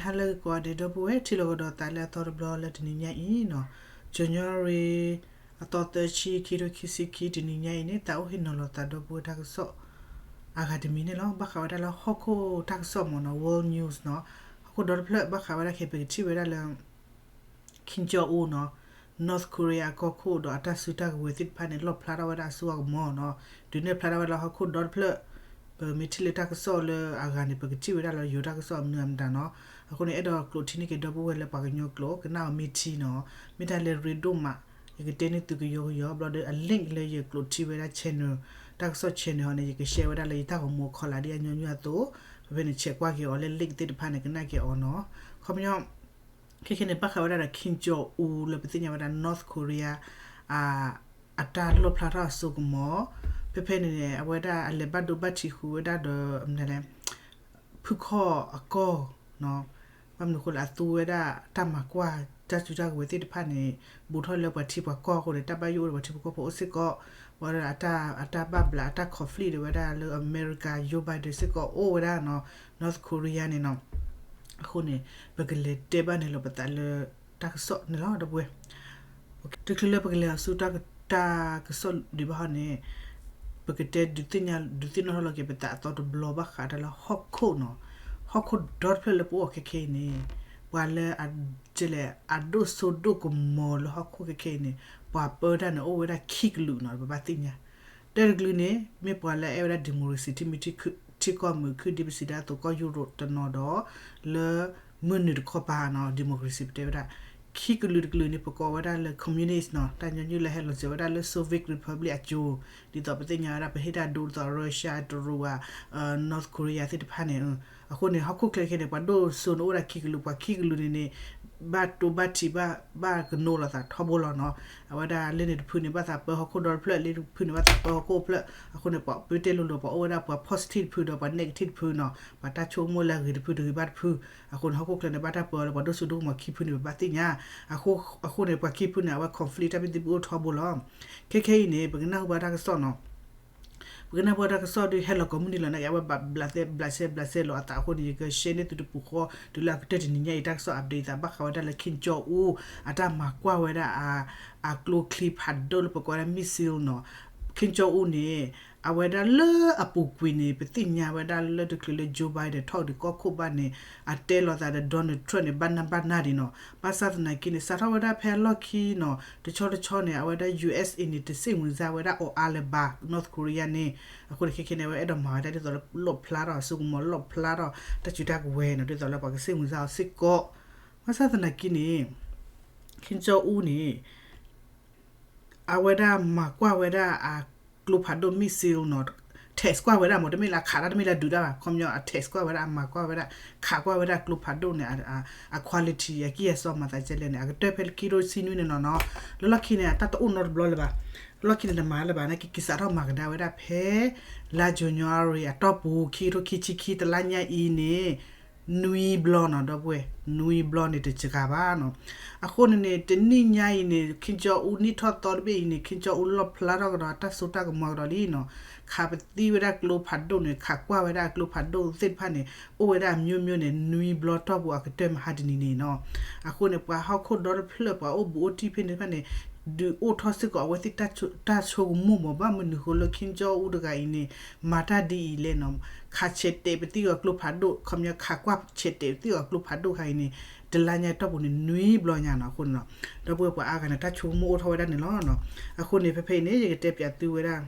ဟါလၢဂ့ၤကိးဂၤဒဲး ဒီပုၢ်ဝဲၢ် ထံၣ်လိာ်ကဒီးသးလၢအသီတဘျီလၢတနံၤညါအံၤနီၤ, January အသီသၢဆံ ခံထိခံဆံခံ တနံၤညါအံၤန့ၣ် သးအိၣ်ဟ့ၣ်နီၤလီၤသးဒီပုၢ်ဝဲၢ်တၢ်ကစီၣ် အဂၤတမံၤန့ၣ်လီၤ. ဘၣ်ဃးဝဲဒၣ်လၢဟီၣ်ခိၣ်တၢ်ကစီၣ်မ့ၢ်နီၤ, world news နီၤ, ဟီၣ်ခိၣ်ဒီတဖျၢၣ် ဘၣ်ဃးဝဲဒၣ်ခဲအံၤ ပကထံၣ်ဝဲဒၣ်လၢ Kim Jong Un နီၤ, North Korea အကီၢ်ခိၣ်ဒီးအတၢ်စုတၢ်ကဝဲၤသ့ၣ်တဖၣ်န့ၣ် လီၣ်ဖျါထီၣ်ဝဲဒၣ်အစိအကမီၤနီၤ, ဒုးနဲၣ်ဖျါထီၣ်ဝဲဒၣ်လၢဟီၣ်ခိၣ်ဒီတဖျၢၣ်, ပမ့ၢ်ထံၣ်လၢတၢ်ကစီၣ်လၢအဂၤန့ၣ် ပကထံၣ်ဝဲဒၣ်လၢယိၤတၢ်ကစီၣ်အမနုၤအမတၤနီၤ. အဃိန့ၣ် အဲၣ်ဒိးကျိးထံန့ၢ်က့ၤဒီပုၢ်ဝဲၢ်လၢပှၤကညီကျိာ် ကနၣ်အီၤမ့ၢ်ထံနီၤ, မ့ၢ်တၢ်လၢရ့ဒိၣ်မး, ယကတဲန့ၢ်သုကယီကယီ ဘျီဒီးအ link လၢယကျိးထံဝဲဒၣ် channel, တၢ်ကစီၣ် channel ဟီန့ၣ် ယက share ဝဲဒၣ်လၢယတၢ်ဂီၤမူအခီလာ်ဒ်အညီနုၢ်အသိး, ဖဲဖဲန့ၣ် check ကွၢ်က့ၤအီၤလၢ link သ့ၣ်တဖၣ်န့ၣ် ကနၣ်က့ၤအီၤနီၤ. ခီပညီ ခဲခဲန့ၣ် ဘၣ်ဃးဝဲဒၣ်ဒီး Kim Jong Un လၢပသ့ၣ်ညါဝဲဒၣ် North Korea အတၢ်လီၣ်ဖျါထီၣ်အစိကမီၤ, ဖဲဖဲန့ၣ်န့ၣ် အဝဲဒၣ်အလဲၤဘၣ်ဒိဘၣ်ထံးဃုာ်ဝဲဒၣ်ဒီး မနုၤလဲၣ် ဖုခီၣ်အကီၢ်, ဘၣ်မနုၤအဃိလဲၣ် အသူဝဲဒၣ်တၢ်မၤကွၢ်တၢ်စုတၢ်ကဝဲၤသ့ၣ်တဖၣ်န့ၣ် ဘူးထီၣ်လၢပှၤထံပှၤကီၢ်အဃိန့ၣ် တၢ်ဘၣ်ယိၣ်အိၣ်ဒီးပှၤထံဖိကီၢ်ဖိအိၣ်စ့ၢ်ကီး, ဝဲဒၣ်အတၢ်ဘၣ်ဘျးအတၢ် conflict ဒီးဝဲဒၣ်လၢအမဲရကၤ Joe Biden စ့ၢ်ကီးအိၣ်ဝဲဒၣ်နီၤ, North Korea န့ၣ်နီၤ. အဃိန့ၣ် ပကလဲၤတဲဘၣ်န့ၣ်လီၤပသးလၢတၢ်ကစီၣ်န့ၣ်လီၤ ဒီပုၢ်ဝဲၢ် တချုးလၢပကလဲၤအီၤဆူတၢ်ကစီၣ်ဒံးဘၣ်ဟီန့ၣ်, ပကတဲဒုးသ့ၣ်ညါ ဒုးသ့ၣ်နီၣ်ထီၣ်လီၤက့ၤပသးအသီတဘျီဘၣ်ဃးတၢ်လၢဟီၣ်ခိၣ်နီၤ, ဟီၣ်ခိၣ်ဒီတဖျၢၣ်လၢပအိၣ်ခဲခဲအံၤန့ၣ်, ပှၤလၢအလဲၣ် အဒိၣ်စိဒိၣ်ကမီၤလၢဟီၣ်ခိၣ်ခဲခဲအံၤန့ၣ် ပှၤပၢတၢ်န့ၣ်အိၣ်ဝဲဒၣ်ခံကလုာ်နီၤ ပဘၣ်သ့ၣ်ညါ. တၢ်တကလုာ်န့ၣ် မ့ၢ်ပှၤလၢအအဲၣ်ဝဲဒၣ် democracy ထံမ့ၢ်ထံကီၢ်မုာ်ခုၣ်ဒ်ပစံးဒၣ်အသိးကီၢ်ယူရိးတနီၤဒီး လၢမုၢ်နုာ်တခီပၤနီၤ democracy ပတဲဝဲဒၣ်. ခံကလုာ်တကလုာ်န့ၣ် ပကိးဝဲဒၣ်လၢ communist နီၤ, တၢ်ညီနုၢ်လၢဟဲလီၤစၢၤဝဲဒၣ်လၢ Soviet Republic အစိၤ, ဒ်သိးပသ့ၣ်ညါဝဲဒၣ် ပဟ့ၣ်တၢ်ဒိတသိး Russia တရူးဧါ, North Korea သ့ၣ်တဖၣ်န့ၣ်. အဃိန့ၣ် ဟီၣ်ခိၣ်ချၢခဲန့ၣ် ပှၤဒိၣ်စိန့ၣ်အိၣ်ဝဲဒၣ်ခံကလုာ်, ပှၤခံကလုာ်န့ၣ်န့ၣ် ဘၣ်တိၢ်ဘၣ်ထံး ဘၣ်ကနိးလိာ်သးထီဘိလီၤနီၤ. အဝဲဒၣ်လၢန့ၣ်တဖုန့ၣ် ဘၣ်သးပၢဟီၣ်ခိၣ်ဒီတဖျၢၣ်, လၢတဖုန့ၣ် ဘၣ်သးပၢဟီၣ်ခိၣ်အိၣ်ဖျၢၣ်. အဃိန့ၣ် ပှၤပတဲလိၤလိၤ ပှၤအိၣ်ဝဲဒၣ်ပှၤ positive တဖုဒီးပှၤ negative တဖုနီၤ, ပှၤတၢ်ဆိကမိၣ်လၢအဂ့ၤတဖုတဂ့ၤဘၣ်တဖု. အဃိန့ၣ် ဟီၣ်ခိၣ်ချၢန့ၣ် ဘၣ်တၢ်ပၢအီၤလၢပှၤဒိၣ်စိဒိၣ်ကမီၤခံဖုန့ၣ် ပဘၣ်သ့ၣ်ညါ. အဃိန့ၣ် ပှၤခံဖုန့ၣ် အဝဲ conflict တၢ်ဘံၣ်သံဘံၣ်အိၣ်ထီဘိလီၤ. ခဲခဲအံၤန့ၣ် ပကနၢ်ဟူဘၣ်တၢ်ကစီၣ်နီၤ ပကနၢ်ဟူဘၣ်တၢ်ကစီၣ်ဒုးဟဲလီၤကိးမုၢ်နံၤလီၤနာ်က့ အဝဲဘၣ်ဘျးသဲဘျးစဲဘျးစဲလီၤအသးအဃိန့ၣ် ယက share န့ၢ်သုတပူၤဃီ တုၤလၢအကတၢၢ်တနံၤညါအံၤ တၢ်ကစီၣ် update သး ဘၣ်ဃးဝဲဒၣ်လၢ Kim Jong Un အတၢ်မၤကွၢ်ဝဲဒၣ် အကျိချံဖးဒိၣ်လၢပကိးဝဲဒၣ် missile နီၤ. Kim Jong Un န့ၣ် အဝဲဒၣ်လၢအပူၤကွံာ်န့ၣ် ပသ့ၣ်ညါဝဲဒၣ်လၢတချုးလၢ Joe Biden ထီၣ်ဒုးကီၢ်ခိၣ်ဘၣ်န့ၣ် အတဲလိာ်သးဒီး Donald Trump န့ၣ် ဘၣ်နၢ်ဘၣ်နၢ်ဒံးနီၤ. ဘၣ်ဆၣ်သနာ်က့န့ၣ် စးထီၣ်ဝဲဒၣ်ဖဲအလီၢ်ခံနီၤ တဆီတဆီန့ၣ် အဝဲဒၣ် ယူၣ်အ့ၣ်အ့န့ၣ် တစ့ၣ်ဝင်စၢ်ဝဲဒၣ်အီၤအါလၢၤဘၣ် North Korea န့ၣ်. အဃိန့ၣ် ခဲခဲန့ၣ် အဝဲအဲၣ်ဒိးမၤဝဲဒၣ်ဒ်သိးလၢလီၣ်ဖျါထီၣ်အစိကမီၤ လီၣ်ဖျါထီၣ်တၢ်စုတၢ်ကဝဲၤနီၤ ဒ်သိးလၢပှၤကစ့ၣ်ဝင်စၢ်အီၤစ့ၢ်ကီး. ဘၣ်ဆၣ်သနာ်က့န့ၣ် Kim Jong Un န့ၣ် အဝဲဒၣ်မၤကွၢ်ဝဲဒၣ်အကျိဖးဒိၣ် missile နီၤ, test ကွၢ်ဝဲဒၣ်မ့ၢ် တမ့ၢ်လၢအခးတၢ် တမ့ၢ်လၢဒုးတၢ်ဘၣ် ခီပညီ အ test ကွၢ်ဝဲဒၣ် အမၤကွၢ်ဝဲဒၣ် ခးကွၢ်ဝဲဒၣ်အကျိဖးဒိၣ်န့ၣ် အ quality အကံၢ်အစီမၤသးဒ်လဲၣ်န့ၣ် အကတၢၢ်ဖဲခံထိဆံနွံန့ၣ်နီၤနီၤ. လၢလီၢ်ခံန့ၣ် အတၢ်တအိၣ်နီတဘျီလၢၤဘၣ်. လၢလီၢ်ခံန့ၣ် တမၤလၢၤဘၣ် နာ်က့ ကစးထီၣ်မၤကဒါဝဲဒၣ်ဖဲ လါ January အတီၢ်ပူၤ ခံကထိခံဆံခံ တလါညါအံၤန့ၣ် နွံဘျီနီၤ ဒီပုၢ်ဝဲၢ် နွံဘျီန့ၣ်တစှၤဘၣ်နီၤ. အဃိန့ၣ်န့ၣ် တနံၣ်ညါအံၤန့ၣ် Kim Jong Un နံၣ်ထီၣ်သီတဘ့ၣ်အံၤန့ၣ် Kim Jong Un လီၣ်ဖျါထီၣ်ကဒီးတၢ်စိတၢ်ကမီၤကဒီးလံနီၤ. ခးပသံဝဲဒၣ်ကျိဖးဒိၣ်န့ၣ် ခးကွၢ်ဝဲဒၣ်အကျိဖးဒိၣ်သ့ၣ်တဖၣ်န့ၣ် အိၣ်ဝဲဒၣ်အမျိုးမျိုးန့ၣ် နွံဘျီတီၢ်ပူၤအကတၢၢ်မဟါတနံၤန့ၣ်နီၤ. အဃိန့ၣ် ပှၤဟီၣ်ခိၣ်ဒီတဖျၢၣ် ပှၤအိၣ်ဘူးအိၣ်တံၢ်ဖဲန့ၣ်တဖၣ်န့ၣ် ဒုးအိၣ်ထီၣ်စ့ၢ်ကီးအဝဲသ့ၣ်တၢ်ဆိကမိၣ်မး ဘၣ်မနုၤဃိလၢ Kim Jong Un တဂၤအံၤန့ၣ် မၤတၢ်ဒ်အံၤလဲၣ်နီၤ. ခးဆဲးတဲာ်ပသံအီၤကျိဖးဒိၣ် ခီပညီ ခးကွၢ်ဆဲးတဲာ်ပသံအီၤကျိဖးဒိၣ်တဂၤအံၤန့ၣ် တလါညါတီၢ်ပူၤန့ၣ် နွံဘျီညါနီၤ. အဃိန့ၣ်နီၤ ဒီပုၢ်ဝဲၢ်ပှၤအါဂၤန့ၣ် တၢ်ဆိကမိၣ်အိၣ်ထီၣ်ဝဲဒၣ်န့ၣ်လီၤနီၤ. အဃိန့ၣ် ဖဲဖဲအံၤန့ၣ် ယကတဲပၠးသုဝဲဒၣ်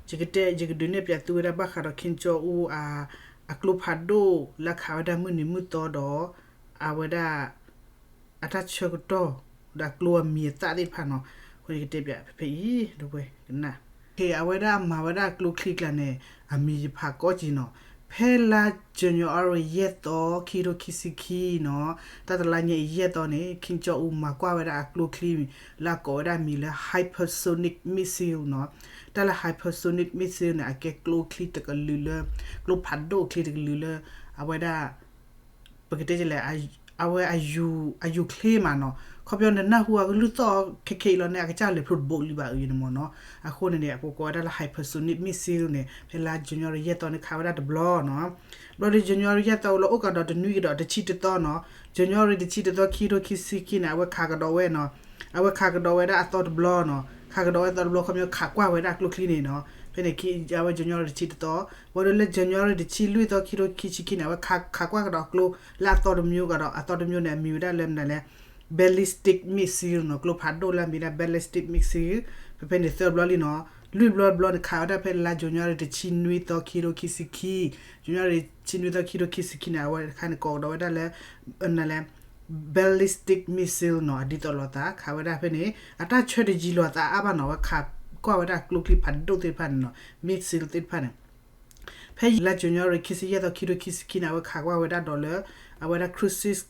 ယကတဲ ယကဒုးနဲၣ်ပၠးသုဝဲဒၣ်ဘၣ်ဃးဒီး Kim Jong Un အ အကျိဖးဒိၣ်လၢအခးဝဲဒၣ်မုၢ်နံၤမုၢ်သီဒီး အဝဲဒၣ် အတၢ်ဆၢကတီၢ် ဒီးအကျိအမံၤအသၣ်သ့ၣ်တဖၣ်နီၤ. အဃိန့ၣ် ယကတဲပၠးဖဲဖဲအံၤ ဒီပုၢ်ဝဲၢ်ကနၣ်. အဝဲဒၣ်မၤဝဲဒၣ်အကျိချံကျါန့ၣ် အမံၤယဖးကီးက့ၤနီၤ. ဖဲလါ January ယဲၢ်သီ ခံကထိခံဆံခံနီၤ, တၢ်တလါညါအံၤယဲၢ်သီန့ၣ် Kim Jong Un မၤကွၢ်ဝဲဒၣ်အကျိချံ လၢအကိးဝဲဒၣ်မံၤလၢ hypersonic missile နီၤ. တၢ်လၢ hypersonic missile န့ၣ် အကဲကျိချံတကလုာ်လၢ ကျိဖးဒိၣ်ချံတကလုာ်လၢ အဝဲဒၣ် ပကတဲလဲၣ် အဝဲအယူၤ အယူၤချ့မးနီၤ. ခီပညီနနၢ်ဟူအကလုၢ်သီၣ်ခဲခဲအံၤလီၤန့ၣ် အကစၢ်လဲၤဖျိတဘိးလံဘၣ်အံၤန့ၣ်မ့ၢ်နီၤ. အဃိန့ၣ်န့ၣ် အပကိးဝဲဒၣ်လၢ hypersonic missile န့ၣ် ဖဲလါ January ယဲၢ်သီန့ၣ် ခးဝဲဒၣ်တဘျီနီၤ. ဘျီဒီး January ယဲၢ်သီလၢအိၣ်ကဒီးတနွံကဒီးတဆံတသီနီၤ. January တဆံတသီ ခံထိခံဆံခံန့ၣ် အဝဲခးကဒီးဝဲနီၤ. အဝဲခးကဒီးဝဲဒၣ်အသီတဘျီနီၤ. ခးကဒီးဝဲအသီတဘျီ ခီပညီခးကွၢ်ဝဲဒၣ်ကျိချံန့ၣ်နီၤ. ဖဲန့ၣ် အဝဲ January တဆံတသီ ဘၣ်ဒီးလၢ January တဆံလွံၢ်သီ ခံထိခံဆံခံန့ၣ် အဝဲခးကွၢ်ကဒီးကျိလၢအသီတမျိုးကဒီး အသီတမျိုးန့ၣ် အမံၤဝဲဒၣ်လၢမနုၤလဲၣ် ballistic missile နီၤ. ကျိဖးဒိၣ်လၢအမံၤဒၣ် ballistic missile ဖဲဖဲန့ၣ်သၢဘျီလံနီၤ. လွံၢ်ဘျီတဘျီန့ၣ် ခးဝဲဒၣ်ဖဲလါ January တဆံနွံသီ ခံထိခံဆံခံ January တဆံနွံသီ ခံထိခံဆံခံန့ၣ် အဝဲတခါန့ၣ် ကိးကဒီးဝဲဒၣ်လၢ နလဲၣ် ballistic missile နီၤ. အဒ်သိးလိာ်သး ခးဝဲဒၣ်ဖဲန့ၣ် အတၢ်ဆၢတယံၤလိာ်သးအါဘၣ်နီၤ. အဝဲခးကွၢ်ဝဲဒၣ်ကျိချံဖးဒိၣ်သ့ၣ်တဖၣ်န့ၣ်နီၤ missile သ့ၣ်တဖၣ်န့ၣ် ဖဲလါ January ခံဆံယဲၢ်သီ ခံထိခံဆံခံန့ၣ် အဝဲခးကွၢ်ဝဲဒၣ်ဒီးလၢ အဝဲဒၣ် cruise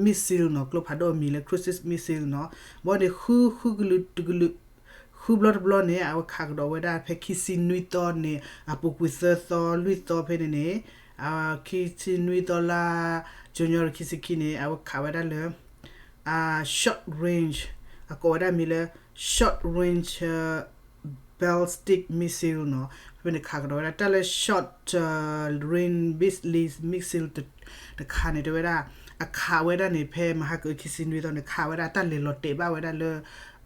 missile နီၤ. ကျိဖးဒိၣ်အမံၤလၢ cruise missile နီၤ. ဘၣ်န့ၣ် ဃု ဃုကလုာ်တကလုာ် ဃုဘျီတဘျီန့ၣ် အဝဲခးကဒီးဝဲဒၣ်ဖဲခံဆံနွံသီန့ၣ် အပူၤကွံာ်သၢသီလွံၢ်သီဖဲန့ၣ်န့ၣ် ခံဆံနွံသီလါ January ခံဆံခံန့ၣ် အဝဲခးဝဲဒၣ်လၢ short range အကိးဝဲဒၣ်မံၤလၢ short range ballistic missile နီၤ. ဖဲန့ၣ်ခးကဒီးဝဲဒၣ်တၢ်လၢ short range ballistic missile တခါန့ၣ် တဲဝဲဒၣ် အခးဝဲဒၣ်န့ၣ် ဖဲမဟါကခံဆံနွံသီန့ၣ် ခးဝဲဒၣ်တၢ်လဲၤလီၤတဲာ်ဘၣ်ဝဲဒၣ်လၢ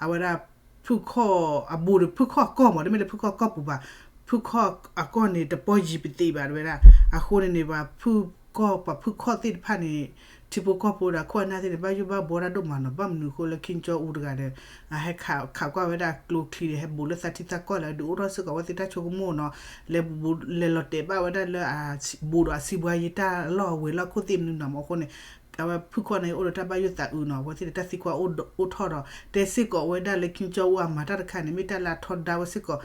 အဝဲဒၣ် ဖုၣ်ခီၣ်အဘူးဒီး ဖုၣ်ခီၣ်အကီၢ်မး တမ့ၢ်လၢဖုၣ်ခီၣ်အကီၢ်ပူၤဘၣ်. ဖုၣ်ခီၣ်အကီၢ်န့ၣ် တပီယံၤပသံးဘၣ် တဲဝဲဒၣ်. အဃိန့ၣ်န့ၣ် ပှၤဖုၣ်ကီၢ် ပှၤဖုၣ်ခီၣ်သ့ၣ်တဖၣ်န့ၣ် ထံဖိကီၢ်ဖိဒီးခိၣ်အနၢ်သ့ၣ်န့ၣ် ဘၣ်ယိၣ်ဘၣ်ဘှီတၢ်ဒိၣ်မးနီၤ. ဘၣ်မနုၤအဃိလၢ Kim Jong Un တဂၤဒီး အဟဲခးကွၢ်ဝဲဒၣ်ကျိချံဒီး ဟဲဘူးလၢသးထံသးကီၢ်လၢအဒုးအိၣ်ထီၣ်စ့ၢ်ကီးအဝဲသ့ၣ်တၢ်ဆိကမိၣ်နီၤ. လဲၤဘူး လဲၤလီၤတဲာ်ဘၣ်ဝဲဒၣ်လၢ ဘူးဒီးအစံးဘှါယံၤတၢ်လီၢ်အဝ့ၤလီၢ်ခိၣ်သ့ၣ်မနုၤနီၤမး. အဃိန့ၣ် အဝဲဖုၣ်ခီၣ်န့ၣ် အိၣ်ဒီးတၢ်ဘၣ်ယိၣ်သးအုးနီၤ. အဝဲသ့ၣ်န့ၣ်တၢ်သံကွၢ်အိၣ်ထီၣ်ဒီး တဲစ့ၢ်ကီးဝဲဒၣ်လၢ Kim Jong Un အမၤတၢ်တခါန့ၣ် မ့ၢ်တၢ်လၢအထီဒါဝဲစ့ၢ်ကီး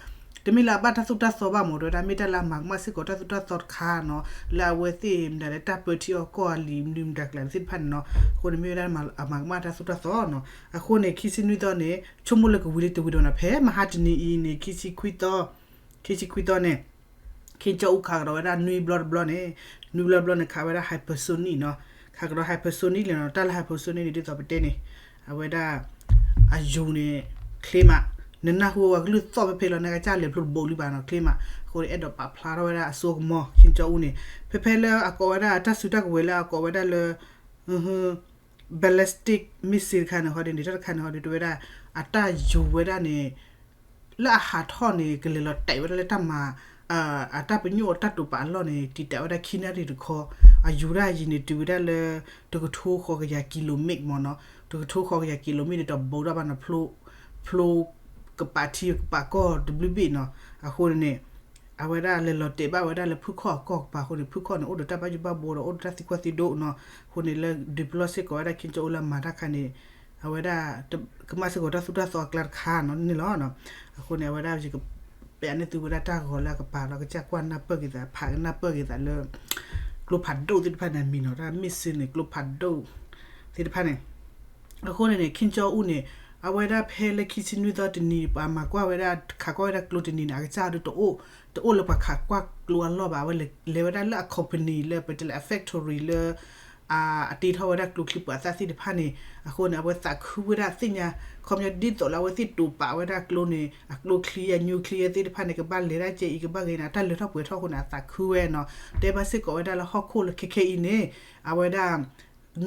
တမ့ၢ်လၢအဘၣ်တၢ်သိၣ်တၢ်သီဘၣ်မး တဲဝဲဒၣ် မ့ၢ်တၢ်လၢအမၤကမၣ်စ့ၢ်ကီးတၢ်သိၣ်တၢ်သီတခါနီၤ လၢအဝဲသ့ၣ်မတၤလဲၣ် တၢ်ပၢထံအီၣ်ကီၢ်အလံာ်မနုၤမတၤကျါသ့ၣ်တဖၣ်န့ၣ်နီၤ. အဃိန့ၣ်မ့ၢ်ဝဲဒၣ်အမၤကမၣ်တၢ်သိၣ်တၢ်သီနီၤ. အဃိန့ၣ် ခံဆံနွံသီန့ၣ် ဆိကမိၣ်လၢကဝံၤလံတဝံၤဒီးနီၤ ဖဲမဟါတနံၤအံၤန့ၣ် ခံဆံခွံသီ ခံဆံခွံသီန့ၣ် Kim Jong Un ခးကဒီးဝဲဒၣ်နွံဘျီတဘျီန့ၣ် နွံဘျီတဘျီန့ၣ် ခးဝဲဒၣ် hypersonic နီၤ. ခးကဒီး hypersonic လံနီၤ တၢ်လၢ hypersonic န့ၣ် ဒ်သိးပတဲန့ၣ် အဝဲဒၣ် အယူၤန့ၣ် ချ့မး နနၢ်ဟူဝဲကလုၢ်သီၣ်ဖဲဖဲလီၤန့ၣ် ကစၢ်လဲၤဖျိတဘိးလံဘၣ်နီၤ ချ့မး. အဃိန့ၣ် အဲၣ်ဒိးပာ်ဖျါထီၣ်ဝဲဒၣ်အစိကမီၤ Kim Jong Un န့ၣ် ဖဲဖဲလၢအကိးဝဲဒၣ်တၢ်စုတၢ်ကဝဲၤလၢအကိးဝဲဒၣ်လၢ ballistic missile တခါန့ၣ် ဟီဒ်န့ၣ် တၢ်တခါန့ၣ် ဟီဒ်တဲဝဲဒၣ် အတၢ်ယူၤဝဲဒၣ်န့ၣ် လၢအဟးထီၣ်န့ၣ် ကလဲၤလီၤတဲာ်ဝဲဒၣ်လၢတၢ်မၤ အတၢ်ပညိၣ်အတၢ်တိာ်ပာ်အလီၢ်န့ၣ် တံာ်တာ်ဝဲဒၣ်ခံနၣ်ရံၣ်တခီ အယူၤဒၣ်ယံၤန့ၣ် တုၤဝဲဒၣ်လၢ တကထိဃိးကယၤ kilometer မ့ၢ်နီၤ တကထိဃိးကယၤ kilometer န့ၣ် တဘူးဒၣ်ဘၣ်နီၤ ဖျိ ဖျိ ကပာ်ထံကပာ်ကီၢ်တဘျုးဘ့ၣ်နီၤ. အဃိန့ၣ်န့ၣ် အဝဲဒၣ်လဲၤလီၤတဲာ်ဘၣ်ဝဲဒၣ်လၢဖုၣ်ခီၣ်အကီၢ်ကပၤအဃိန့ၣ် ဖုၣ်ခီၣ်န့ၣ် အိၣ်ဒီးတၢ်ဘၣ်ယိၣ်ဘၣ်ဘှီဒီး အိၣ်ဒီးတၢ်သံကွၢ်သံဒိးနီၤ. အဃိန့ၣ်လၢ ဒုးပလီၢ်စ့ၢ်ကီးဝဲဒၣ် Kim Jong Un လၢအမၤတၢ်ခါန့ၣ် အဝဲဒၣ် ကမၣ်စ့ၢ်ကီးတၢ်သိၣ်တၢ်သီအကျါတခါနီၤန့ၣ်လီၤ. အဃိန့ၣ် အဝဲဒၣ်ယက ပဲာ်အန့ၢ်သုဝဲဒၣ်တၢ်ဂီၤလၢအကပၤလီၤ ကစၢ်ကွၢ်နၢ်ပၢၢ်က့ၤသး ဖးကနၢ်ပၢၢ်က့ၤသးလၢ ကျိဖးဒိၣ်သ့ၣ်တဖၣ်န့ၣ် အမံၤနီၤ တၢ် missile န့ၣ် ကျိဖးဒိၣ်သ့ၣ်တဖၣ်န့ၣ် အဃိန့ၣ်န့ၣ် Kim Jong Un န့ၣ် အဝဲဒၣ်ဖဲလၢခံဆံနွံသီတနံၤ ပှၤမၤကွၢ်ဝဲဒၣ် ခးကွၢ်ဝဲဒၣ်ကျိတနံၤန့ၣ် အကစၢ်ဒုးတအိၣ် တအိၣ်လၢပှၤခးကွၢ်ကျိအလီၢ်ဘၣ် အဝဲလဲၤဝဲဒၣ်လၢအ company လၢပတဲလၢအ factory လၢ အတ့ထီၣ်ဝဲဒၣ်ကျိချံပှၤသၣ်သ့ၣ်တဖၣ်န့ၣ် အဃိန့ၣ် အဝဲသးခုဝဲဒၣ်သ့ၣ်ညါ ခီပညီဒ်သိးလၢအဝဲသ့ၣ်တိာ်ပာ်ဝဲဒၣ်ကျိန့ၣ် အကျိချံအ nuclear သ့ၣ်တဖၣ်န့ၣ် ကဘၣ်လဲၤဒၣ်ကဲအံၤ ကဘၣ်ဂ့ၤန့ၣ် အတၢ်လၢထီၣ်ပှဲၤထီၣ်အဃိန့ၣ် အသးခုဝဲနီၤ တဲဘၣ်စ့ၢ်ကီးဝဲဒၣ်လၢဟီၣ်ခိၣ်လၢခဲခဲအံၤန့ၣ် အဝဲဒၣ်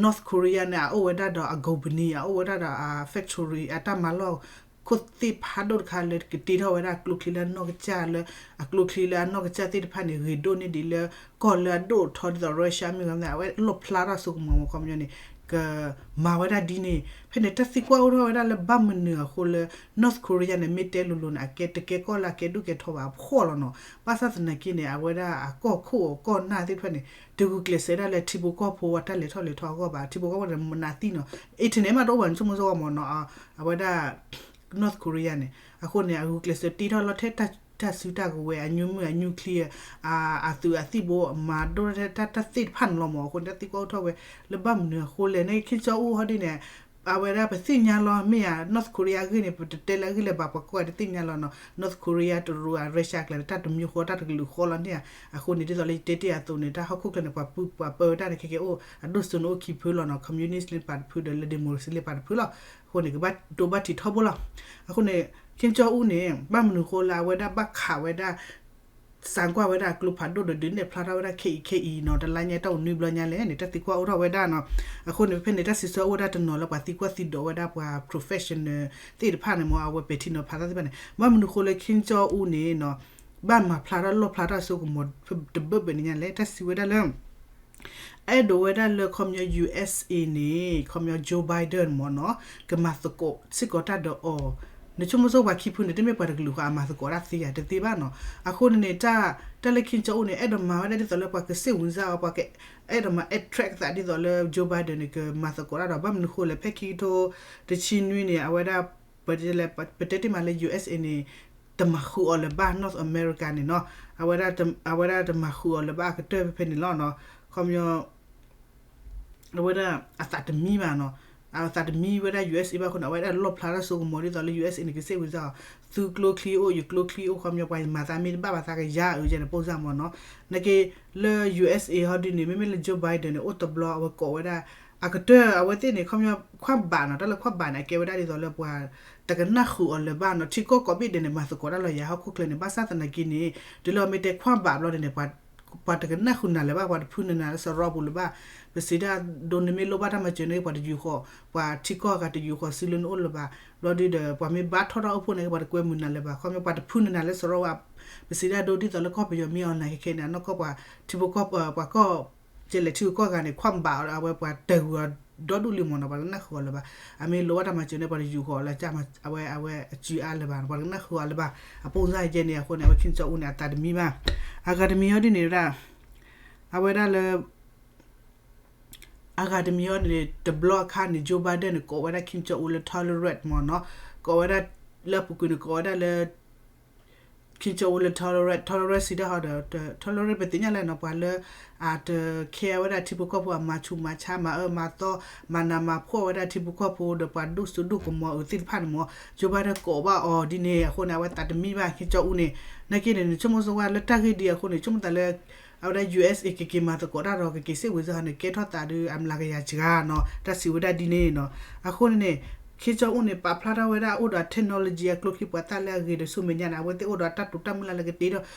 North Korea န့ၣ် အအိၣ်ဝဲဒၣ်ဒီးအ company အအိၣ်ဝဲဒၣ်ဒီးအ factory အတၢ်မၤလီၢ် ခိၣ်သ့ၣ်ဖးဒိၣ်တခါလၢကတ့ထီၣ်ဝဲဒၣ်ကျိချံလၢအနီၢ်ကစၢ်လၢ အကျိချံလၢအနီၢ်ကစၢ်သ့ၣ်တဖၣ်န့ၣ် ဂ့ၤဒိၣ်န့ၢ်ဒံးလၢ ကီၢ်လၢအဒိၣ်ထီဒ်သိး Russia မ့ၢ်ဂ့ၤ အဝဲလီၣ်ဖျါထီၣ်စိကမီၤမး ခီပညီန့ၣ် ကမၤဝဲဒၣ်ဒ်န့ၣ် ဖဲန့ၣ် တၢ်သံကွၢ်အိၣ်ထီၣ်ဝဲဒၣ်လၢဘၣ်မနုၤအဃိလၢ North Korea န့ၣ် မ့ၢ်တဲလိၤလိၤန့ၣ် အကဲတကဲကီၢ်လၢအကဲဒိၣ်ကဲထီဘၣ်အဖှီၣ်လီၤနီၤ ဘၣ်ဆၣ်သနာ်က့န့ၣ် အဝဲဒၣ်အကီၢ်ခိၣ်အကီၢ်နၢ်သ့ၣ်တဖၣ်န့ၣ် တဂုာ်ကျဲးစၢးဒၣ်လၢထံဖိကီၢ်ဖိအတၢ်လဲၤထီၣ်လဲၤထီအဂီၢ်ဘၣ် ထံဖိကီၢ်ဖိန့ၣ် မနုၤသံနီၤ internet မးတအိၣ်ဘၣ်န့ၣ်ဆိကမိၣ်ဆိကမိၣ်မးနီၤ အဝဲဒၣ် North Korea န့ၣ် အဃိန့ၣ် အဂုာ်ကျဲးစၢးတ့ထီၣ်လီၤထဲတၢ်စုတၢ်ကဝဲၤ အ nuclear အ nuclear အသုးအသံၣ်ဘိ မၤဒိၣ်ထဲတၢ်သ့ၣ်တဖၣ်န့ၣ်လီၤမး အဃိန့ၣ် တၢ်သံကွၢ်အိၣ်ထီၣ်ဝဲ လၢဘၣ်မနုၤအဃိလဲၣ်န့ၣ် Kim Jong Un ဟီဒ်န့ၣ် အဝဲဒၣ်ပသ့ၣ်ညါလီၤ မ့ၢ်ဧါ North Korea အဂ့ၢ်န့ၣ် ပတတဲလၢအဂ့ၢ်လၢၤဘၣ် ပှၤကိးဂၤတသ့ၣ်ညါလီၤနီၤ. North Korea တရူး Russia အကျါန့ၣ် တၢ်တမံၤဃီ တၢ်တကလုာ်ဃီလီၤန့ၣ်ဧါ. အဃိန့ၣ် ဒ်သိးလၢယတဲတ့ၢ်အသိးန့ၣ် တၢ်ဟီၣ်ခိၣ်ချၢန့ၣ် ပှၤပုၢ်ပှၤပၢဝဲဒၣ်န့ၣ် ခဲကဲအိၣ် အဒိၣ်စိန့ၣ်အိၣ်ခံဖုလီၤနီၤ. Communist လၢပာ်တဖုဒီးလၢ democracy လၢပာ်တဖုလီၤ. အဃိန့ၣ် ကဘၣ်တိဘၣ်ထံးထီဘိလီၤ. အဃိန့ၣ် Kim Jong Un န့ၣ် ဘၣ်မနုၤဃိလၢအဝဲဒၣ်ဘၣ်ခးဝဲဒၣ် စးကွၢ်ဝဲဒၣ်အကျိဖးဒိၣ်ဒီး ဒုးနဲၣ်ဖျါထီၣ်ဝဲဒၣ်ခဲအံၤခဲအံၤနီၤ, တလါညါတၢ်အိၣ်နွံဘျီညါလဲၣ်န့ၣ် တၢ်သံကွၢ်အိၣ်ထီၣ်ဝဲဒၣ်နီၤ. အဃိန့ၣ် ဖဲန့ၣ်တၢ်စံးဆၢအိၣ်ဝဲဒၣ်တနီၤလၢပှၤသံကွၢ်သံဒိးဝဲဒၣ်ပှၤ professional သ့ၣ်တဖၣ်န့ၣ်မ့ၢ် အဝဲပဲာ်ထံနီၤဖးတၢ်သ့ၣ်တဖၣ်န့ၣ် ဘၣ်မနုၤဃိလၢ Kim Jong Un န့ၣ်နီၤ ဘၣ်မၤဖျါထီၣ်လီၣ်ဖျါထီၣ်အစိကမီၤတဘၢၣ်ဘၢၣ်န့ၣ်ညါလဲၣ်. တၢ်စံးဝဲဒၣ်လၢ အဲၣ်ဒိးဝဲဒၣ်လၢခီပညီ USA န့ၣ် ခီပညီ Joe Biden မ့ၢ်နီၤ ကမၤသကိးစ့ၢ်ကီးတၢ်ဒီးအီၤ, နဆိကမိၣ်ဆိပှၤခံဖုန့ၣ် တမ့ၢ်ပှၤတကလုာ်ဃီအမၤသကိးတၢ်သ့ဧါ, တသ့ဘၣ်နီၤ. အဃိန့ၣ်န့ၣ် တၢ်လၢ Kim Jong Un န့ၣ် အဲၣ်ဒိးမၤဝဲဒၣ်ဒ်သိးလၢပှၤကစ့ၣ်ဝံၤစၢ်အီၤ, ပှၤကအဲၣ်ဒိးမၤ attract သးဒ်သိးလၢ Joe Biden န့ၣ် ကမၤသကိးတၢ်ဒီး ဘၣ်မနုၤဃိလဲၣ် ဖဲခံကထိတဆံနွံန့ၣ် အဝဲဒၣ် ပတဲတ့ၢ်မးလၢ USA န့ၣ် တမၤဃုာ်အီၤလၢၤဘၣ် North America န့ၣ်နီၤ. အဝဲဒၣ် အဝဲဒၣ်တမၤဃုာ်အီၤလၢၤဘၣ်အကတၢၢ်ဖဲဖဲန့ၣ်လီၤနီၤ. ခီပညီ အဝဲဒၣ်အသးတမံဘၣ်နီၤ. အသးတမံဝဲဒၣ် USA ဘၣ်အဃိန့ၣ် အဝဲဒၣ်လီၣ်ဖျါထီၣ်စိကမီၤဒ်သိးလၢ USA န့ၣ် ကစ့ၣ်ဝံၤစၢ်အီၤ, သုကျိချံအိၣ် ယကျိချံအိၣ် ခီပညီပှၤမၤသးမ့ၢ်တဘၣ်ဘၣ်သးကယၤအုးကဲန့ၣ် ပိၢ်စၢ်မ့ၢ်နီၤ. နာ်က့ လၢ USA ဟီဒ်န့ၣ် မ့မ့ၢ်လၢ Joe Biden န့ၣ် အိၣ်တဘျီအဝဲကိးဝဲဒၣ် အကတၢၢ်အဝဲသ့ၣ်န့ၣ် ခီပညီခွါဘးနီၤ, တၢ်လၢခွါဘးန့ၣ် အကဲဝဲဒၣ်ဒ်သိးလၢပှၤတကနၣ်ဃုာ်အီၤလၢၤဘၣ်နီၤ. ထံကီၢ်ကိးဘ့ၣ်ဒဲးန့ၣ် မၤသကိးတၢ်လီၤယၤဟီၣ်ခိၣ်ချၢန့ၣ် ဘၣ်ဆၣ်သနာ်က့န့ၣ် တုၤလၢအမ့ၢ်တဲခွါဘးဘျီဒဲးန့ၣ် ပှၤတကနၣ်ဃုာ်နၤလၢၤဘၣ်, ပှၤတဖုနနၤလၢစရီပူၤလၢၤဘၣ်. ပစံးတၢ်ဒိနမ့ၢ်လိၣ်ဘၣ်တၢ်မၤစၢၤန့ၣ် ပှၤတယူာ်ဃီၤ, ပှၤထံကီၢ်ဂၤတယူာ်ဃီၤစုလၢနအိၣ်လၢၤဘၣ်. ဘျီဒုဒီး ပှၤမ့ၢ်ဘါထီၣ်တၢ်အိၣ်ဖှိၣ်န့ၣ် ပှၤတကွဲမုာ်နၤလၢၤဘၣ်. ခီပညီပှၤတဖုနနၤလၢစရီဝဲ, ပစံးတၢ်ဒိဒ်သိးလၢကီၢ်ပယီၤမ့ၢ်အီၤနၤခဲခဲန့ၣ် အနီၢ်ကီၢ်ပှၤထံဖိကီၢ် ပှၤကီၢ် ကလဲၤထံဂုၤကီၢ်ဂၤန့ၣ် ခွါဘးအီၤ အဝဲပှၤတဂုၤအီၤဒီဒူၣ်လံမ့ၢ်နီၤ, ပှၤတကနၣ်ဃုာ်အီၤလၢၤဘၣ်. အမ့ၢ်လိၣ်ဘၣ်တၢ်မၤစၢၤန့ၣ် ပှၤတယူာ်ဃီၤလၢၤဘၣ်, အဝဲအဝဲအစုအါလၢၤဘၣ်, ပှၤတကနၣ်ဃုာ်အီၤလၢၤဘၣ်. အပိၢ်စၢ်ယဲန့ၣ် အဃိန့ၣ် အဝဲ Kim Jong Un န့ၣ် အသးတမံဘၣ်. အဂၤတမံၤအီၤဒ်န့ၣ်ဝဲဒၣ် အဝဲဒၣ်လၢ အဂၤတမံၤအီၤန့ၣ် တဘျီအခါန့ၣ် Joe Biden န့ၣ် ကိးဝဲဒၣ် Kim Jong Un လၢ tolerant မ့ၢ်နီၤ, ကိးဝဲဒၣ်လၢအပူၤကွံာ်န့ၣ် ကိးဝဲဒၣ်လၢ Kim Jong Un လၢ tolerant, tolerant စံးတၢ်ဟီဒီး tolerant ပသ့ၣ်ညါလၢနီၤ ပှၤလၢ အတ care ဝဲဒၣ်ထံဖိကီၢ်ဖိ အမၤဆူးမၤဆါ မၤအၢမၤသီ မၤနးမၤဖှီၣ်ဝဲဒၣ်ထံဖိကီၢ်ဖိဒီးပှၤဒိၣ်စိဒိၣ်ကမီၤအုးသ့ၣ်တဖၣ်န့ၣ်မ့ၢ် Joe Biden ကိးဘၣ်အီၤဒ်န့ၣ် အဃိန့ၣ် အဝဲသးတမံဘၣ် Kim Jong Un န့ၣ်. နာ်က့န့ၣ် နဆိကမိၣ်ဆိဝဲလၢတၢ်ဂ့ၢ်ဒ်အံၤအဃိန့ၣ် ဆိကမိၣ်သးလၢ အဝဲဒၣ် USA ကက့ၤမၤသကိးတၢ်ဒီး ကက့ၤစ့ၣ်ဝံၤစၢ်န့ၣ် ကဲထီၣ်သးဒီးအမျးကယၤစှၤနီၤ တၢ်စံးဝဲဒၣ်ဒ်န့ၣ်နီၤ. အဃိန့ၣ်န့ၣ် Kim Jong Un န့ၣ် ပာ်ဖျါထီၣ်ဝဲဒၣ်အိၣ်ဒီး technology အကျိချံပှၤသၣ်လၢအဂ့ၤဒီးဆူမဲာ်ညါန့ၣ် အဝဲသ့ၣ်အိၣ်ဒီးတၢ်တိာ်တၢ်မုၢ်လၢ်လၢကတ့ဒီး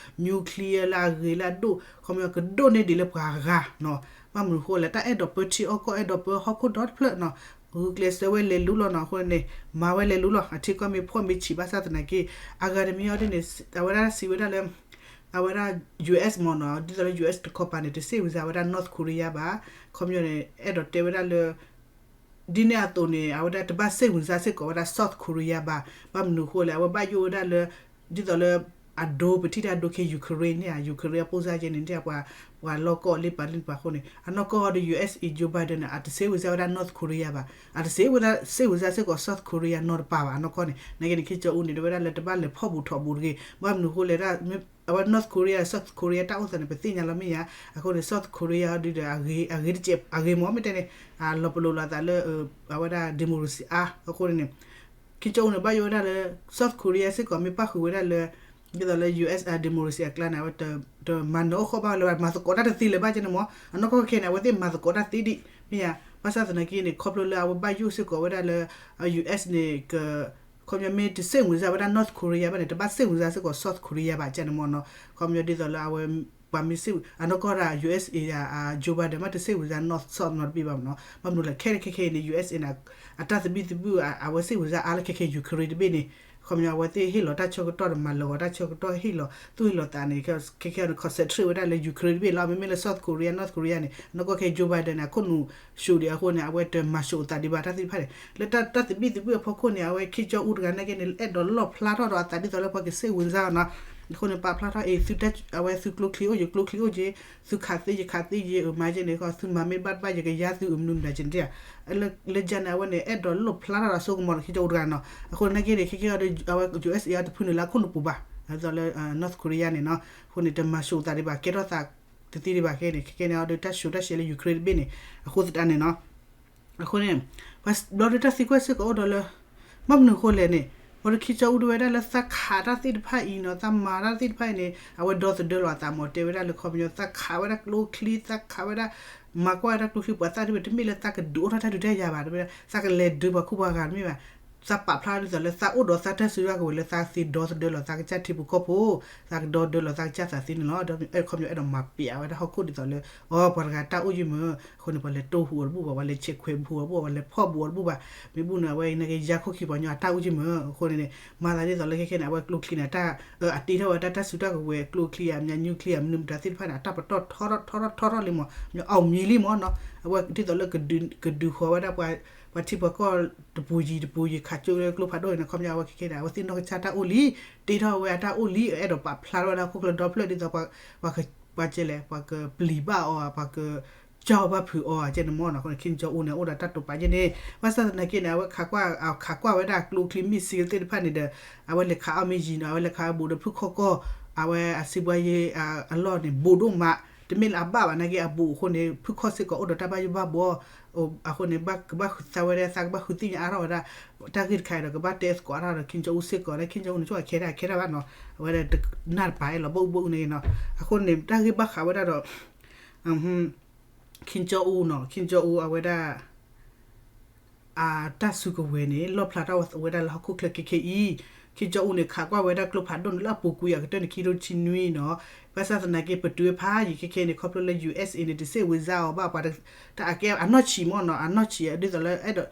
nuclear လၢအဂ့ၤလၢအဒိၣ် ခီပညီကဒိၣ်န့ၢ်ဒံးလၢပှၤဂၤနီၤ. ဘၣ်မနုၤဃိလဲၣ် တၢ်အဲၣ်ဒိးပၢထံအီၣ်ကီၢ် အဲၣ်ဒိးပၢဟီၣ်ခိၣ်ဒီတဖျၢၣ်နီၤ ဂုာ်ကျဲးစၢးဝဲလဲၤလူလီၤနီၤ. အဃိန့ၣ် မၤဝဲလဲၤလူလီၤ အထံကီၢ်မ့ၢ်ဖှီၣ်မ့ၢ်ဆံးဘၣ်ဆၣ်သနာ်က့ အဂၤတမံၤအီၤဒ်န့ၣ် အဝဲဒၣ်စံးဝဲဒၣ်လၢ အဝဲဒၣ် US မ့ၢ်နီၤ ဒ်သိးလၢ US တခီပၤန့ၣ် တစ့ၣ်ဝံၤစၢ်ဝဲဒၣ် North Korea ဘၣ်. ခီပညီန့ၣ် အဲၣ်ဒိးတဲဝဲဒၣ်လၢ ဒ်န့ၣ်အသိးန့ၣ် အဝဲဒၣ်တဘၣ်စ့ၣ်ဝံၤစၢ်စ့ၢ်ကီးဝဲဒၣ် South Korea ဘၣ်. ဘၣ်မနုၤဃိလဲၣ် အဝဲဘၣ်ယိၣ်ဝဲဒၣ်လၢ ဒ်သိးလၢ အဒိ ပထံၣ်တၢ်ဒိခဲ Ukraine န့ၣ်ဧါ Ukraine အပိၢ်စၢ်ယဲန့ၣ် ပှၤ ပှၤလီၢ်ကီၢ်လ့ပာ်လ့ပာ်အဃိန့ၣ် အနီၢ်ကီၢ်ဒီး US Joe Biden န့ၣ် အတစ့ၣ်ဝံၤစၢ်ဝဲဒၣ် North Korea ဘၣ်. အတစ့ၣ်ဝံၤစၢ်စ့ၢ်ကီး South Korea နီတပၤဘၣ် အနီၢ်ကီၢ်န့ၣ်. နာ်က့န့ၣ် Kim Jong Un န့ၣ် တဲဝဲဒၣ်လၢတဘၣ်လဲၤဖီၣ်ဘူးထီၣ်ဘူးတဂ့ၤ. ဘၣ်မနုၤဃိလဲၣ် အဝဲ North Korea South Korea တၢ်အိၣ်သးန့ၣ် ပသ့ၣ်ညါလီၤမ့ၢ်ဧါ. အဃိန့ၣ် South Korea ဒ်ဒီး အဂ့ၤတစဲး အဂ့ၤမ့ၢ်မ့ၢ်တဲန့ၣ် အလီၤပလိာ်လီၤသးလၢ အဝဲဒၣ် democracy အါ အဃိန့ၣ်န့ၣ် Kim Jong Un န့ၣ် ဘၣ်ယိၣ်ဝဲဒၣ်လၢ South Korea စ့ၢ်ကီးမ့ၢ်ပၣ်ဃုာ်ဝဲဒၣ်လၢ ဒ်သိးလၢ US democracy အကျါန့ၣ် အဝဲတမၤနၢၤအိၣ်ဃီဘၣ်လၢၤဘၣ် မၤသကိးတၢ်တသ့လၢၤဘၣ်ကဲန့ၣ်မ့ၢ် အနီၢ်ကီၢ်ခဲန့ၣ် အဝဲသ့ၣ်မၤသကိးတၢ်သ့ဒံး မ့ၢ်ဧါ. ဘၣ်ဆၣ်သနာ်က့န့ၣ် ခီဖျိလၢအဝဲဘၣ်ယိၣ်စ့ၢ်ကီးဝဲဒၣ်လၢ US န့ၣ် ခီပညီမ့ၢ်တစ့ၣ်ဝံၤစၢ်ဝဲဒၣ် North Korea ဘၣ်န့ၣ် တဘၣ်စ့ၣ်ဝံၤစၢ်စ့ၢ်ကီး South Korea ဘၣ်ကဲန့ၣ်မ့ၢ်နီၤ. ခီပညီဒ်သိးလၢအဝဲ ပှၤမ့ၢ်စ့ၣ် အနီၢ်ကီၢ်ဒၣ် USA Joe Biden မ့ၢ်တစ့ၣ်ဝံၤစၢ် North South နီတဘ့ၣ်ဘၣ်မ့ၢ်နီၤ. ဘၣ်မနုၤလဲၣ် ခဲခဲအံၤန့ၣ် USA န့ၣ် အတၢ်သဘံၣ်သဘုၣ် အဝဲစ့ၣ်ဝံၤစၢ်အါလၢခဲခဲ Ukraine တဘ့ၣ်န့ၣ် ခီပညီအဝဲသ့ၣ်ဟ့ၣ်လီၤတၢ်ဆၢကတီၢ်ဒီးမၤလၢာ်ဂီၤတၢ်ဆၢကတီၢ်ဟ့ၣ်လီၤသူၣ်ဟ့ၣ်လီၤသးန့ၣ် ခဲခဲန့ၣ် concentrate ဝဲဒၣ်လၢ Ukraine တဘ့ၣ်လီၤ. မ့မ့ၢ်လၢ South Korea North Korea န့ၣ် အနီၢ်ကီၢ်ခဲ Joe Biden န့ၣ် အခိၣ်နူာ် ဆူၣ်ဒံးအဃိန့ၣ် အဝဲတမၤၡိးအသးဒံးဘၣ်တၢ်သ့ၣ်တဖၣ်န့ၣ် လၢတၢ်သဘံၣ်သဘုၣ်အဖီခိၣ်န့ၣ် အဝဲ Kim Jong Un တဂၤနာ်က့န့ၣ် အဲၣ်ဒိးလီၣ်ဖျါထီၣ်ဒီးအသးဒ်သိးလၢပှၤကစ့ၣ်ဝံၤစၢ်နီၤ. အဃိန့ၣ် ပာ်ဖျါထီၣ်အံၤ သုအဝဲသုကျိချံအိၣ်ယကျိချံအိၣ်က့ၤ သုခးသ့ယခးသ့ယမၤက့န့ၣ် သုမၤမ့ၢ်တဘၣ်တဘၣ် ယကယါသုအမနုၤမတၤကဲန့ၣ် လၢယၤန့ၣ် အဝဲန့ၣ် အဲၣ်ဒိးလီၣ်ဖျါထီၣ်ဒီးစိကမီၤဒီး Kim Jong Un တဂၤနီၤ. အဃိန့ၣ်နာ်က့န့ၣ် ခဲခဲအံၤဒီး အဝဲ USA အံၤတဖုနုာ်လၢအခိၣ်နူာ်ပူၤဘၣ် ဒ်သိးလၢ North Korea န့ၣ်နီၤ. အဃိန့ၣ် တမၤၡိးသးဒံးဘၣ် ကဲထီၣ်သးတသ့ဒံးဘၣ်ခဲန့ၣ် ခဲခဲန့ၣ်အံၤဒီး တၢ်ဆူးတၢ်ဆဲးလၢ Ukraine တဘ့ၣ်န့ၣ် အဃိသတးန့ၣ်နီၤ. အဃိန့ၣ် ဘျီဒုးတၢ်သံကွၢ်စ့ၢ်ကီးအိၣ်ဒီးလၢ ဘၣ်မနုၤအဃိလဲၣ်န့ၣ် ဘျီဒုး Kim Jong Un တဲဝဲဒၣ်လၢသးခးတၢ်သ့ၣ်တဖၣ်အံၤနီၤ သးမၤတၢ်သ့ၣ်တဖၣ်အံၤန့ၣ် အဝဲဒီသဒၢလီၤအသးမး တဲဝဲဒၣ်လၢခီပညီ သးခးဝဲဒၣ်ကျိချံ သးခးဝဲဒၣ် မၤကွၢ်ဝဲဒၣ်ကျိချံပှၤသၣ်သ့ၣ်တဖၣ် တမ့ၢ်လၢသးကဒုးအိၣ်ထီၣ်တၢ်ဒုးတၢ်ယၤဘၣ် တဲဝဲဒၣ် သးကလဲၤဒုးပှၤခိၣ်ပှၤဂၤတမ့ၢ်ဘၣ် သးပာ်ဖျါဒ်သိးလၢသးအိၣ်ဒီးသးတၢ်စုတၢ်ကဝဲၤလၢသးသ့ဒီသဒၢလီၤသးကစၢ်ထံဖိကီၢ်ဖိ သးကဒီသဒၢလီၤသးကစၢ်သးသ့န့ၣ်လီၤ. ဒီးခီပညီအဲၣ်ဒိးမၤပျးဝဲဒၣ်ဟီၣ်ခိၣ်ဒ်သိးလၢ အီ ပှၤတဂၤတၢ်အိၣ်ယံၤမး အဃိန့ၣ် ပှၤလဲၤတိၢ်ဟူးအီၤတဘူၣ်ဘၣ် ပှၤလဲၤဆဲးခွဲးဘူးအီၤတဘူၣ်ဘၣ် ပှၤလဲၤဖီၣ်ဘူးအီၤတဘူၣ်ဘၣ် မ့ၢ်ဘူၣ်န့ၣ် အဝဲနာ်က့ယါခိၣ်ခံပှၤကညီအတၢ်အိၣ်ယံၤမး အဃိန့ၣ်န့ၣ် မၤသးဒ်သိးလၢခဲခဲန့ၣ် အဝဲကျိချံန့ၣ် တၢ်အတ့ထီၣ်ဝဲတၢ်တၢ်စုတၢ်ကဝဲၤ ကျိချံအမ့ၢ် nuclear မနုၤမတၤသ့ၣ်တဖၣ်န့ၣ် အတၢ်ပတီၢ်ထီထီၣ်ထီထီၣ်ထီထီၣ်လံမး မ့ၢ် အောင်မြင် လံမးနီၤ အဝဲဒ်သိးလၢ ကဒုးဃီၤဝဲဒၣ် ပှၤထံပှၤကီၢ်တပူၤယံၤတပူၤယံၤ ခးကၠိလၢကျိဖးဒိၣ်န့ၣ် ခီပညီအဝဲခဲခဲန့ၣ် အဝဲသ့ၣ်နီၢ်ကစၢ်တၢ်အိၣ်လံ တ့ထီၣ်ဝဲအတၢ်အိၣ်လံ အဲၣ်ဒိးပာ်ဖျါထီၣ်ဝဲဒၣ်ဟီၣ်ခိၣ်ချၢဒီဖျၢၣ်ဒ်သိး ပှၤကဲလဲၣ် ပှၤကပျံၤဘၣ်အီၤ ပှၤက ကၠီဘၣ်ဖုးအီၤ ကဲန့ၣ်မးနီၤ အဃိန့ၣ် Kim Jong Un န့ၣ် အိၣ်ဒီးတၢ်တိာ်ပာ်ကဲန့ၣ် ဘၣ်ဆၣ်သနာ်က့န့ၣ် အဝဲခးကွၢ် ခးကွၢ်ဝဲဒၣ်ကျိချံ missile သ့ၣ်တဖၣ်န့ၣ်ဒီး အဝဲလဲၤခးအီၣ်မ့ၢ်ယံၤနီၤ အဝဲလဲၤခးဘူးဒီးဖုၣ်ခီၣ်ကီၢ် အဝဲအစံးဘှါယ့အလီၢ်န့ၣ် ဘူးဒိၣ်မး တမ့ၢ်လၢအဘၣ်ဘၣ်နာ်က့အဘူးအဃိန့ၣ် ဖုၣ်ခီၣ်စ့ၢ်ကီးအိၣ်ဒီးတၢ်ဘၣ်ယိၣ်ဘၣ်ဘှီ အဃိန့ၣ် ကဘၣ်ဃုသးဝဲဒၣ်သးကဘၣ်ဃုသ့ၣ်ညါအါထီၣ်ဝဲဒၣ် တၢ်ဂ့ၢ်တခါအံၤဒီး ကဘၣ်တဲသကိးအါထီၣ်ဒီး Kim Jong Un စ့ၢ်ကီး လၢ Kim Jong Un န့ၣ် ဆိကမိၣ်ခဲဒၣ်ခဲဒၣ်ဘၣ်နီၤ အဝဲဒၣ်တနၢ်တပၤအလီၤ ဘၣ်အူဘၣ်အူန့ၣ်နီၤ အဃိန့ၣ် တၢ်ဂ့ၢ်ဘၣ်ဃးဝဲဒၣ်ဒီး Kim Jong Un နီၤ Kim Jong Un အဝဲဒၣ် အတၢ်စုကဝဲၤန့ၣ် လီၣ်ဖျါထီၣ်ဝဲဒၣ်လၢဟီၣ်ခိၣ်ချၢခဲခဲအံၤ Kim Jong Un န့ၣ် ခးကွၢ်ဝဲဒၣ်ကျိဖးဒိၣ်န့ၣ်လၢအပူၤကွံာ်အကတၢၢ်န့ၣ် ခံထိဆံနွံနီၤ ဘၣ်ဆၣ်သနာ်က့ ပတုာ်ဖးယံၤခဲခဲန့ၣ် ခီဖျိလၢ ယူၣ်အ့ၣ်အ့ န့ၣ် တစ့ၣ်ဝံၤစါအီၤဘၣ် ပှၤတၢ်အကဲအနီၢ်ဆံးမ့ၢ်နီၤ အနီၢ်ဆံးဒ်သိးလၢ အဲၣ်ဒိ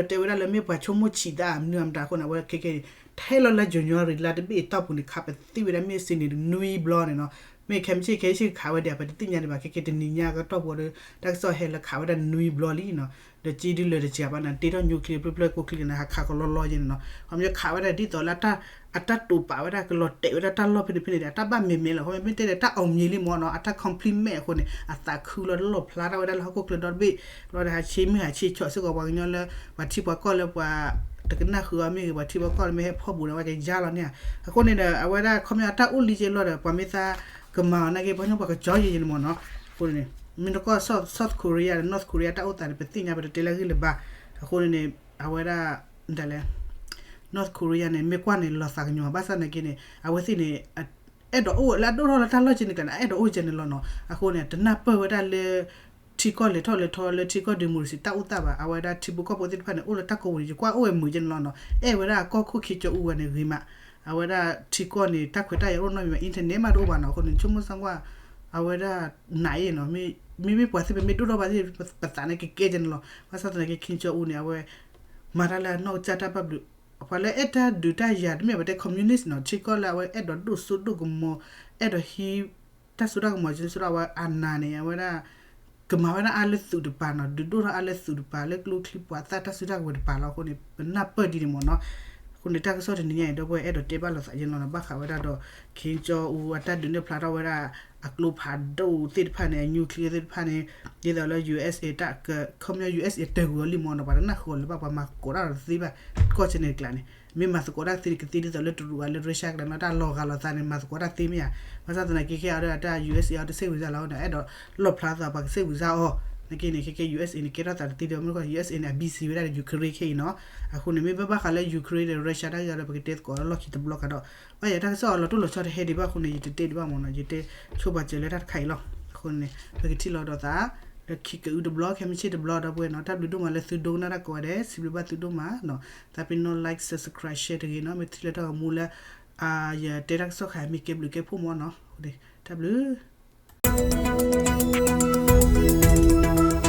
းတဲဝဲဒၣ်လၢမ့ၢ်ပှၤဆိကမိၣ်ဆံးသးမနုၤအမတၤအဃိန့ၣ် အဝဲခဲခဲန့ၣ် ထဲလီၤလၢ January လါတဘ့ၣ်အတီၢ်ပူၤန့ၣ် ခးပသံဝဲဒၣ်မ့ၢ်စ့ၢ်န့ၣ် နွံဘျီန့ၣ်နီၤ မ့ၢ်ခဲမုၢ်ဆ့ၣ်ခဲဆ့ၣ်ခးဝဲဒၣ် ပတသ့ၣ်ညါဒံးဘၣ် ခဲခဲတနံၤညါကတီၢ်ပူၤဒီး တၢ်ကစီၣ်ဟဲလၢခးဝဲဒၣ်နွံဘျီလံနီၤ ဒီးက့ဒုလၢတစှၤဘၣ်န့ၣ် တ့ထီၣ်ညိချံ ဖျၢၣ်ဖျၢၣ်ကိချံန့ၣ် ဟးခးကလီလီယဲန့ၣ်နီၤ ခီပညီခးဝဲဒၣ်ဒ်သိးလၢ အတၢ်တိာ်ပာ်ဝဲဒၣ်ကလီၤတဲာ်ဝဲဒၣ်တၢ်လီၢ်ဖဲန့ၣ်ဖဲန့ၣ်ဒီး အတၢ်ဘၣ်မဲာ်မဲာ်လီၤ ခီပညီမ့ၢ်တဲဒီး တၢ်အောင်မြင်လံမ့ၢ်နီၤ အတၢ် compliment အဃိန့ၣ် အသးခုလီၤလီၣ်ဖျါထီၣ်ဝဲဒၣ်လၢဟီၣ်ခိၣ်ချၢဒီတဘ့ၣ် လီၤဒီးဟးဆ့မုၢ်ဟးဆ့ဆီးစ့ၢ်ကီးပှၤကညီလၢ ပှၤထံပှၤကီၢ်လၢပှၤ တကနၣ်ဃုာ်အီၤမ့ၢ်ဂ့ၤ ပှၤထံပှၤကီၢ်လၢမ့ၢ်ဟဲဖီၣ်ဘူးန့ၣ် အဝဲကယါလီၤန့ၣ်ဧါ အဃိန့ၣ်ဒီး အဝဲဒၣ်ခီပညီအတၢ်အိၣ်လံက့ၤလီၤဒီး ပှၤမ့ၢ်သးကမၤအီၤနာ်က့ ပှၤကညီပှၤကကၠီယဲယဲန့ၣ်မ့ၢ်နီၤ အဃိန့ၣ် မ့ၢ်တကီၢ် South Korea ဒီး North Korea တၢ်အိၣ်သးန့ၣ် ပသ့ၣ်ညါ ပတတဲလၢအဂ့ၢ်လၢၤဘၣ် အဃိန့ၣ်န့ၣ် အဝဲဒၣ် ဒ်လဲၣ် North Korea န့ၣ် မ့ၢ်ကွၢ်န့ၣ်လီၤသးကညီၤ ဘၣ်ဆၣ်သနာ်က့န့ၣ် အဝဲသ့ၣ်န့ၣ် အဲၣ်ဒိးအိၣ်လၢအဒိၣ်ထီၣ်လၢတၢ်လီၢ်ကဲန့ၣ်ကျါန့ၣ် အအဲၣ်ဒိးအိၣ်ကဲန့ၣ်လီၤနီၤ အဃိန့ၣ် တနၢ်ပၢၢ်ဝဲဒၣ်လၢ ထံကီၢ်လဲၤထီၣ်လဲၤထီလၢထံကီၢ် democracy တၢ်အိၣ်သးဘၣ် အဝဲဒၣ်ထံဖိကီၢ်ဖိသ့ၣ်တဖၣ်န့ၣ် အိၣ်လၢတၢ်ကိးပူၤန့ၣ် ယကွၢ်အိၣ်ဝဲမုာ်ကဲန့ၣ်လီၤနီၤ အဲၣ်ဝဲဒၣ်အကီၢ်ခိၣ် Kim Jong Un ဝဲန့ၣ်ဂ့ၤမး အဝဲဒၣ်ထံကီၢ်န့ၣ် တၢ်ခွဲးတၢ်ယာ်အိၣ်နီတမံၤဘၣ် internet မးတအိၣ်ဘၣ်နီၤ အဃိန့ၣ် ဆိကမိၣ်စၢ်ကွၢ် အဝဲဒၣ်နာ်အံၤနီၤ မ့မ့ၢ်ပှၤသ့ၣ် ပမ့ၢ်ဒိၣ်ထီၣ်ဘၣ်သ့ၣ် ပသးန့ၣ်ကကဲကဲန့ၣ်လီၤ ဘၣ်ဆၣ်သနာ်က့ Kim Jong Un န့ၣ် အဝဲ မၤတၢ်လၢအနီၢ်ကစၢ်တၢ်ဘၣ်ဘျုး ပှၤလၢအဲၣ်တၢ်ဒုးတၢ်ယၤတမ့ၢ်ဘၣ်တဲ communist နီၤ ထံကီၢ်လၢအဝဲအဲၣ်ဒိးဒိၣ်စိဒိၣ်ကမီၤ အဲၣ်ဒိးဟံး တၢ်စိတၢ်ကမီၤ ဒ်သိးဒီးအဝဲအနၢ်န့ၣ် အဝဲဒၣ် ကမၤဝဲဒၣ်အါလၢသုးတပၤနီၤ ဒုးဒိၣ်ထီၣ်အါလၢသုးတပၤ လၢကျိချံပှၤသၣ်တၢ်စုတၢ်ကဝဲၤတပၤလီၤ အဃိန့ၣ် ပနၢ်ပၢၢ်ဒ်န့ၣ်မ့ၢ်နီၤ အဃိန့ၣ် တၢ်ကစီၣ်တနံၤညါအံၤ ဒီပုၢ်ဝဲၢ်အဲၣ်ဒိးတဲဘၣ်လိာ်သးယဲလီၤနီၤ ဘၣ်ဃးဝဲဒၣ်ဒီး Kim Jong Un အတၢ်ဒုးနဲၣ်ဖျါထီၣ်ဝဲဒၣ် အကျိဖးဒိၣ်သ့ၣ်တဖၣ်န့ၣ် အ nuclear သ့ၣ်တဖၣ်န့ၣ် ဒ်သိးလၢ USA တၢ်က ခီပညီ USA တၢ်ဂုၤအီၤလံမ့ၢ်နီၤ ပှၤတနၢ်ဃုာ်အီၤလၢၤဘၣ် ပှၤမၤသကိးတၢ်ဒီးတသ့ဘၣ် ကီၢ်ဆဲန့ၣ်တကျါန့ၣ် မ့ၢ်မၤသကိးတၢ်သ့န့ၣ် ကသ့ဒ်သိးလၢတရူးဘၣ်လၢ Russia ကဒါနီၤ တၢ်လီၤဂာ်လီၤသးန့ၣ် မၤသကိးတၢ်သ့မ့ၢ်ဧါ ဘၣ်ဆၣ်သနာ်က့ခဲအံၤဒီးအတၢ် USA အီၤတစ့ၣ်ဝံၤစါလီၤန့ၣ် အဲၣ်ဒိးလီၣ်ဖျါသးပှၤကစ့ၣ်ဝံၤစါအီၤ နာ်က့န့ၣ် ခဲကဲ USA န့ၣ် ကဲထီၣ်သးတသ့ဒီး မ့ၢ်ကီၢ် USA န့ၣ် အ busy ဝဲဒၣ်ဒီး Ukraine ခဲအံၤနီၤ အဃိန့ၣ် မ့ၢ်ဘၣ်ဘၣ်ဃးလၢ Ukraine ဒီး Russia တၢ်ဂ့ၢ်ဒီး ပကတဲသကိးဒီးလီၢ်ခံတဘျီကဒီး ဘၣ်ယၤတၢ်ကစီၣ်အလီၤတိၢ်လီၤဆီတဟဲဒံးဘၣ်အဃိန့ၣ် ယတတဲဒံးဘၣ်မ့ၢ်နီၤ ယတဲဆိပာ်စၢၤလၢတၢ်တခါအံၤလီၤ အဃိန့ၣ် ပကထံၣ်လီၤဒီးသး လၢခံကအုတဘျီ ခဲမုၢ်ဆ့ၣ်တဘျီဒီပုၢ်ဝဲၢ်နီၤ တၢ်ဘျုးဒိၣ်မးလၢသုဒိကနၣ်တၢ်ကိးဂၤဒဲး စံးဘျုးဘၣ်သုဒိၣ်မးနီၤ သးပ့ၤနီၣ် like subscribe share တဂ့ၤနီၤ မ့ၢ်ထံၣ်လၢတၢ်ဂီၤမူလၢ ယတဲတၢ်ကစီၣ်ခါမ့ၢ်ကဲဘျုးကဲဖှိၣ်မ့ၢ်နီၤ တၢ်ဘျုး